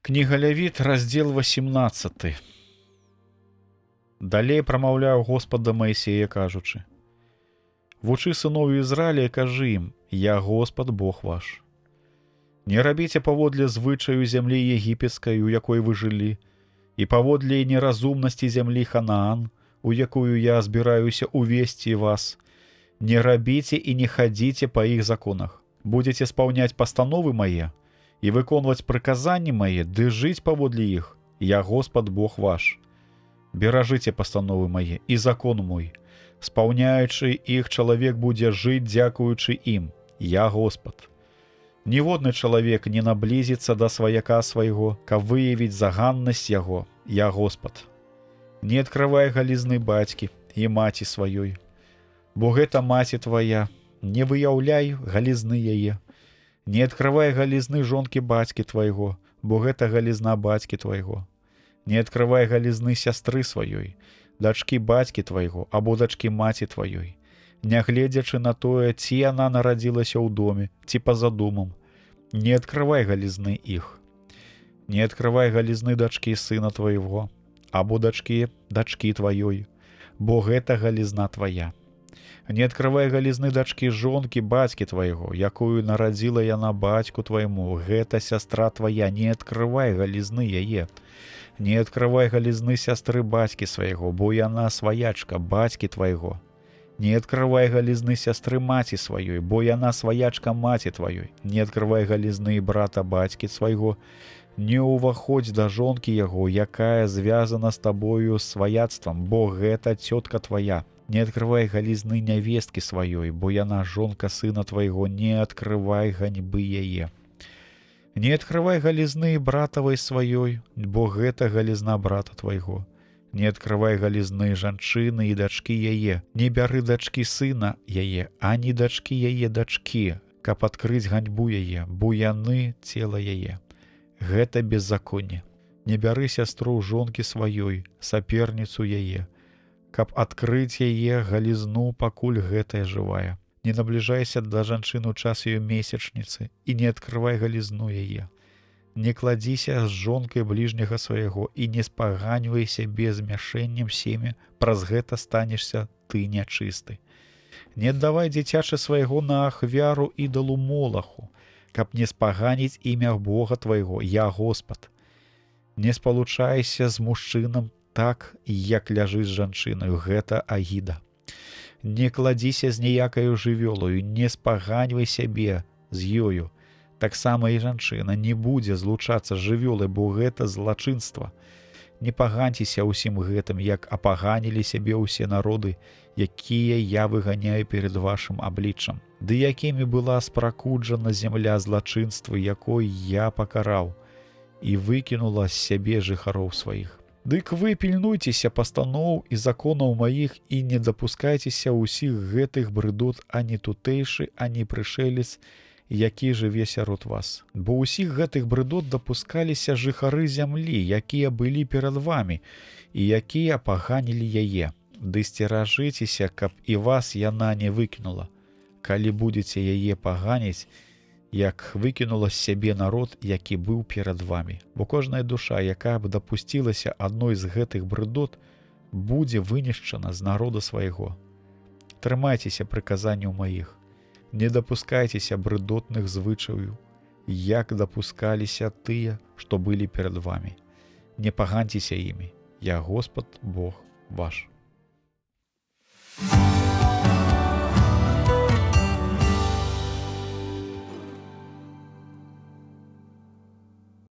Кніга Лявіт, раздзел 18. Далей прамаўляў Господ да Маісея, кажучы: Вучы сыноў Ізраіля і кажы ім: Я Господ Бог ваш. Не рабіце паводле звычаю зямлі егіпецкай, у якой вы жылі, і паводле неразумнасці зямлі Ханаан, у якую я збіраюся увесці вас. Не рабіце і не хадзіце па іх законах. Будзеце спаўняць пастановы мае і выконваць прыказанні мае, ды жыць паводле іх. Я Господ Бог ваш. Беражыце пастановы мае і закон мой. Спаўняючы іх, чалавек будзе жыць, дзякуючы ім. Я Господ. Ніводны чалавек не наблізіцца да сваяка свайго, каб выявіць заганнасць яго. Я Господ. Не адкрывай галізны бацькі і маці сваёй, бо гэта маці твая, не выяўляй галізны яе. Не адкрывай галізны жонкі бацькі твайго, бо гэта галізна бацькі твайго. Не адкрывай галізны сястры сваёй, дачкі бацькі твайго або дачкі маці тваёй, нягледзячы на тое, ці яна нарадзілася ў доме, ці па-за домам. Не адкрывай галізны іх. Не адкрывай галізны дачкі сына твайго або дачкі дачкі тваёй, бо гэта галізна твая. Не адкрывай галізны дачкі жонкі бацькі твайго, якую нарадзіла яна бацьку твайму, гэта сястра твая, не адкрывай галізны яе. Не адкрывай галізны сястры бацькі свайго, бо яна сваячка бацькі твайго. Не адкрывай галізны сястры маці сваёй, бо яна сваячка маці тваёй. Не адкрывай галізны брата бацькі свайго, не ўваходзь да жонкі яго, якая звязана з табою сваяцтвам, бо гэта цётка твая. Не адкрывай галізны нявесткі сваёй, бо яна жонка сына твайго, не адкрывай ганьбы яе. Не адкрывай галізны братавай сваёй, бо гэта галізна брата твайго. Не адкрывай галізны жанчыны і дачкі яе, не бяры дачкі сына яе, ані дачкі яе дачкі, каб адкрыць ганьбу яе, бо яны цела яе. Гэта беззаконне. Не бяры сястру жонкі сваёй, саперніцу яе, каб адкрыць яе галізну, пакуль гэтая жывая. Не набліжайся да жанчыны ў час ее месячніцы і не адкрывай галізну яе. Не кладзіся з жонкай бліжняга свайго і не спаганьвай сябе змяшэннем семя, праз гэта станешся ты нячысты. Не аддавай дзіцячы свайго на ахвяру ідалу Молаху, каб не спаганіць імя Бога твайго, я Господ. Не спалучайся з мужчынам так, як ляжы з жанчынаю, гэта агіда. Не кладзіся з ніякаю жывёлаю, не спаганьвай сябе з ёю. Таксама і жанчына не будзе злучацца з жывёлай, бо гэта злачынства. Не паганьцеся ўсім гэтым, як апаганілі сябе ўсе народы, якія я выганяю перад вашым абліччам. Ды якімі была спракуджана зямля злачынствы, якой я пакараў, і выкінула з сябе жыхароў сваіх. Дык вы пільнуйцеся пастаноў і законаў маіх і не дапускайцеся ўсіх гэтых брыдот, ані тутэйшы, ані прышэлец, які жыве сярод вас. Бо ўсіх гэтых брыдот дапускаліся жыхары зямлі, якія былі перад вамі і якія паганілі яе. Ды сцеражыцеся, каб і вас яна не выкінула. Калі будзеце яе паганіць, як выкінула з сябе народ, які быў перад вамі. Бо кожная душа, якая б дапусцілася адной з гэтых брыдот, будзе вынішчана з народа свайго. Трымайцеся прыказанняў маіх, не дапускайцеся брыдотных звычаяў, як дапускаліся тыя, што былі перад вамі. Не паганьцеся імі. Я Господ Бог ваш.